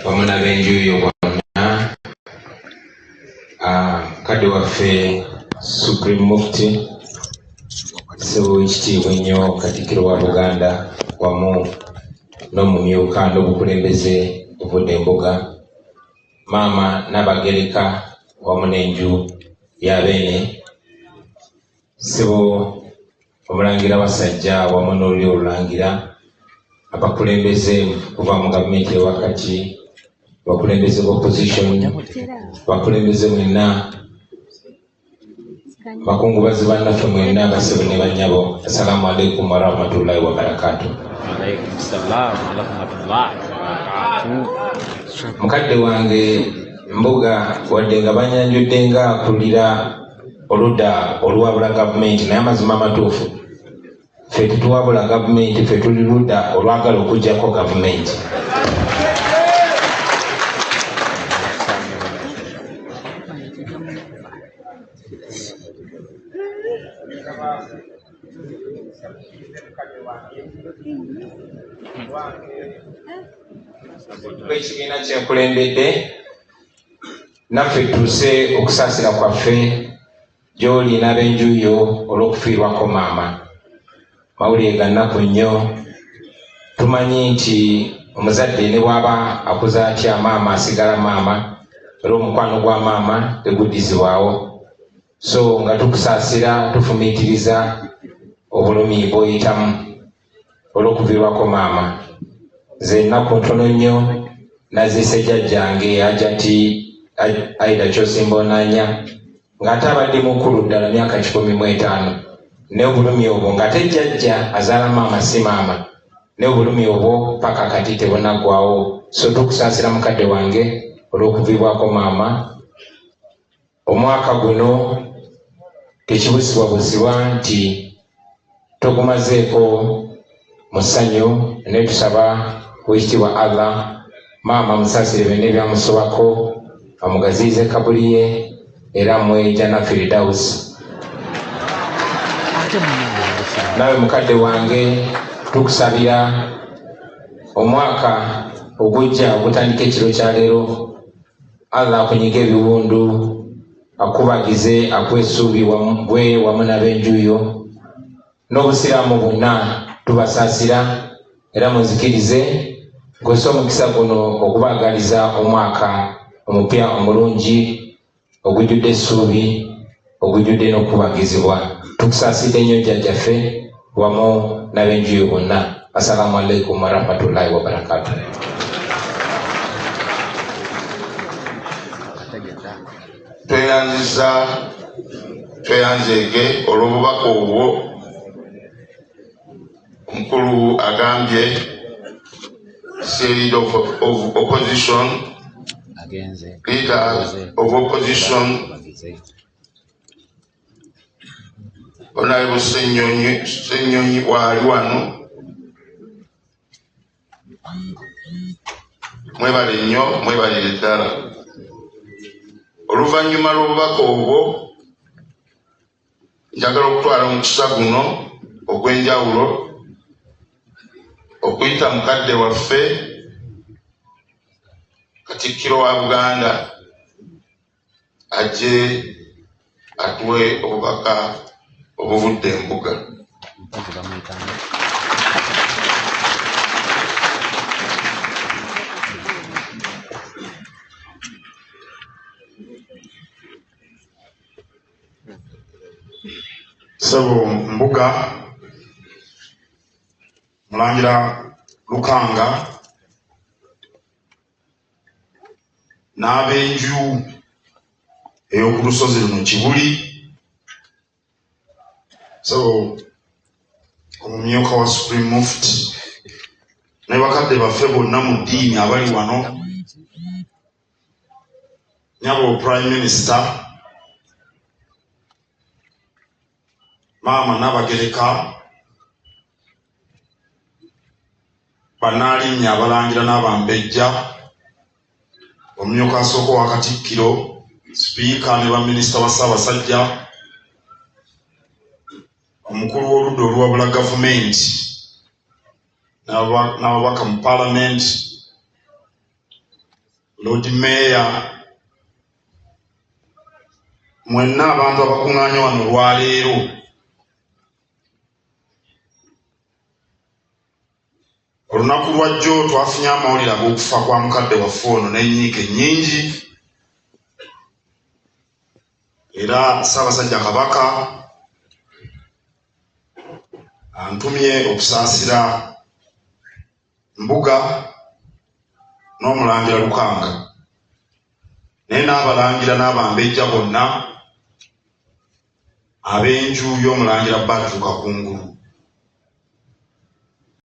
Wamu n'ab'enju yo bonna, mukadde waffe Supreme Mufti, ssebo w'ekitiibwa ennyo Katikkiro wa Buganda, wamu n'omumyuka n'obukulembeze obuvudde embuga, maama Nnabagereka wamu n'enju ya Beene, ssebo omulangira Wasajja wamu n'olulyo olulangira, abakulembeze kuva mu gavumenti ewakati, abakulembeze ba opposition, abakulembeze mwenna, bakungubazi bannaffe mwenna, basebo ne bannyabo, assalamu alaikum warahmatullahi wabarakatuh. Alaikum salam warahmatullahi wabarakatuh. Mukadde wange Mbuga, wadde nga banyanjudde nga akulira oludda oluwabula gavumenti, naye amazima amatuufu ffe tetuwabula gavumenti, ffe tuli ludda olwagala okuggyako gavumenti. Ekibiina kyenkulembedde naffe tuuse okusaasira kwaffe gy'oli n'ab'enju yo olw'okufiirwako maama. Mawulire ga nnaku nnyo. Tumanyi nti omuzadde ne bw'aba akuze atya, maama asigala maama, era omukwano gwa maama teguddizibwawo. So nga tukusaasira, tufumiitiriza obulumi bw'oyitamu olw'okuviirwako maama. Nze ennaku ntono nnyo naziise jjajjange Hajati Aida Kyosimba Onanya, ng'ate abadde mukulu ddala myaka 105, naye obulumi obwo ng'ate jjajja azaala maama si maama, naye obulumi obwo paka kati tebunaggwawo. So tukusaasira mukadde wange olw'okuviibwako maama. Omwaka guno tekibusibwabusibwa nti togumazeeko mu ssanyu, naye tusaba owekitiibwa Allah maama amusaasire byonna ebyamusobako, amugaziyize kabuli ye era mwe Jana Firdaus. Nawe mukadde wange tukusabira omwaka ogujja ogutandika ekiro kya leero, Allah akunyiga ebiwundu, akubagize, akuwa essuubi gwe wamu n'ab'enju yo n'obusiraamu bwonna. Tubasaasira era munzikirize nkozesa omukisa guno okubaagaliza omwaka omupya omulungi ogujjudde essuubi, ogujjudde n'okubagizibwa. Tukusaasidde nnyo jjajjaffe wamu n'ab'enju yo bonna. Assalamu alaikum warahmatullahi wabarakatuh. Tweyanziza, tweyanzeege olw'obubaka obwo. Omukulu agambye leader of opposition, leader of opposition Honorable Ssenyonyi, Ssenyonyi waali wano. Mwebale nnyo, mwebalire ddala. Oluvannyuma lw'obubaka obwo, njagala okutwala omukisa guno ogw'enjawulo okuyita mukadde waffe Katikkiro wa Buganda ajje atuwe obubaka obuvudde embuga. Ssebo Mbuga, Mulangira Lukanga n'ab'enju ey'oku lusozi luno Kibuli, ssebo omumyuka wa Supreme Mufti ne bakadde baffe bonna mu ddiini abali wano, nyabo Prime Minister, Maama Nnabagereka, Bannaalinnya, Abalangira n'Abambejja, omumyuka asooka owa Katikkiro, Sipiika ne baminisita ba Ssaabasajja, omukulu w'oludda oluwabula gavumenti n'ababaka mu Paalamenti, Lord Mayor, mwenna abantu abakuŋŋaanye wano olwaleero, olunaku lwajjo twafunye amawulire ag'okufa kwa mukadde waffe ono n'ennyiike nnyingi, era Ssaabasajja Kabaka antumye okusaasira Mbuga n'Omulangira Lukanga, naye n'abalangira n'abambejja bonna ab'enju y'Omulangira Badru Kakungulu.